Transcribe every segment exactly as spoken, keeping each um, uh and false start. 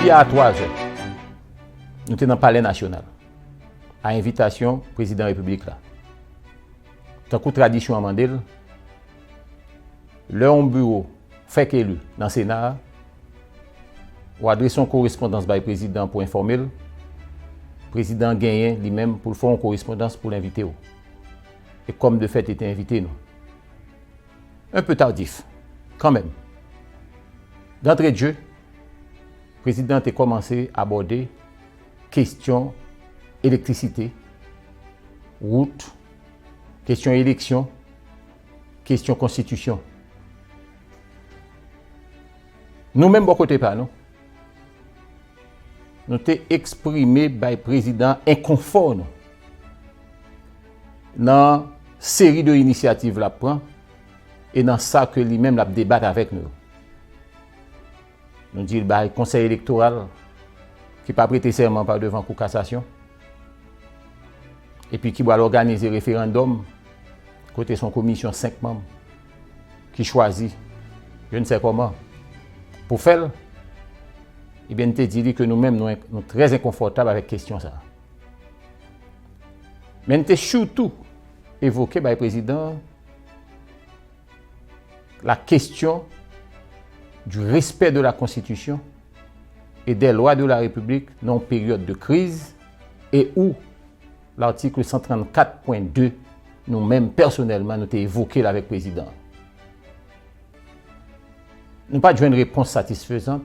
Yè a twa zè, nou te nan Palè Nasyonal, a envitasyon Prezidan Repiblik la. Tankou tradisyon an mande l, lè yon biwo fèk eli nan Sena a, ou adrese yon korespondans bay Prezidan pou enfòme l, Prezidan genyen li menm pou l fè yon korespondans pou l envite w. E kòm de fèt, li te envite nou. Un peu tardif, kanmenm. D'entrée de jeu, Prezidan te kòmanse abòde kesyon elektrisite, wout, kesyon eleksyon, kesyon konstitisyon. Nou menm, bò kote pa nou, nou te eksprime bay Prezidan enkonfò nou nan seri de inisyativ l ap pran e nan sa ke li menm l ap debat avèk nou. Nou di l bay Konsèy Elektoral ki p ap prete sèman pa devan Kou Kasasyon, epi ki pral òganize referandòm kote se yon komisyon senk manm ki chwazi, je ne sais comment, pou fè l, ebyen, n te di li ke nou menm, nou, nou trè enkonfòtab avèk kesyon sa a. Men n te sitou evoke bay Prezidan la question du respect de la Constitution et des lois de la République nan yon peryòd de kriz e ou l'article cent trente-quatre point deux, nou menm pèsonèlman, nou te evoke l avèk Prezidan an. Nou pa t jwenn repons satisfezan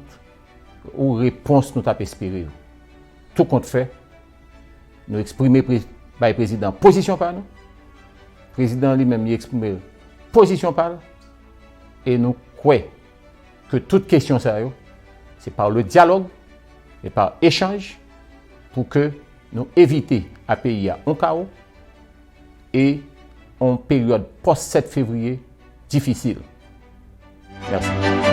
ou repons nou t ap espere yo. Tou kont fè, nou eksprime pre-, bay Prezidan pozisyon pa nou. Prezidan li menm, li eksprime pozisyon pa l. E nou kwè ke tout kesyon sa yo, se par le dialogue et par échange pou ke nou evite a peyi a yon kawo e yon peryòd pòs sèt fevriye difisil. Mèsi.